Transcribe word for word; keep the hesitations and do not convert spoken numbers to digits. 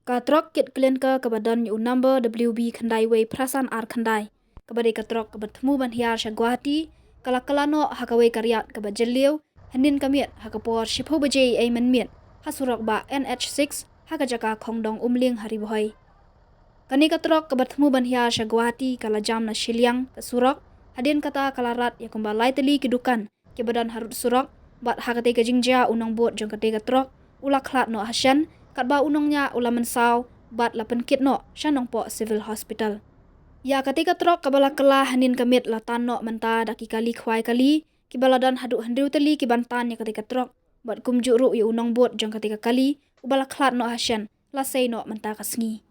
Ka trok kit klinker kaba don ïa u number W B khyndai wei phra san ar khyndai, kaba dei ka trok kaba thmu ban hiar sha Guwahati, ka la kylla noh ha kawei ka riat kaba jylliew hynnin ka miet ha ka por shiphew baje ei mynmiet ha surok bah N H six ha ka jaka Khongdong Umling ha Ri Bhoi. Kane ka trok kaba thmu ban hiar sha Guwahati ka la jam na shiliang ka surok, hadien kata ka la rat ïa kumba lai tylli ki dukan kiba don harud surok, bad ha katei ka jingjia u nongbud jong katei ka trok u la khlad noh ha shen, katba u nongñiah u la mynsaw bad la pynkit noh sha Nongpoh Civil Hospital. Ïa katei ka trok kaba la kylla hynnin ka miet la tan noh mynta da ki kali khwai kali kiba la don haduh hynriew tylli ki ban tan ïa katei ka trok, bad kumjuh ruh ïa u nongbud jong katei ka kali uba la khlad noh ha shen la sei noh mynta ka sngi.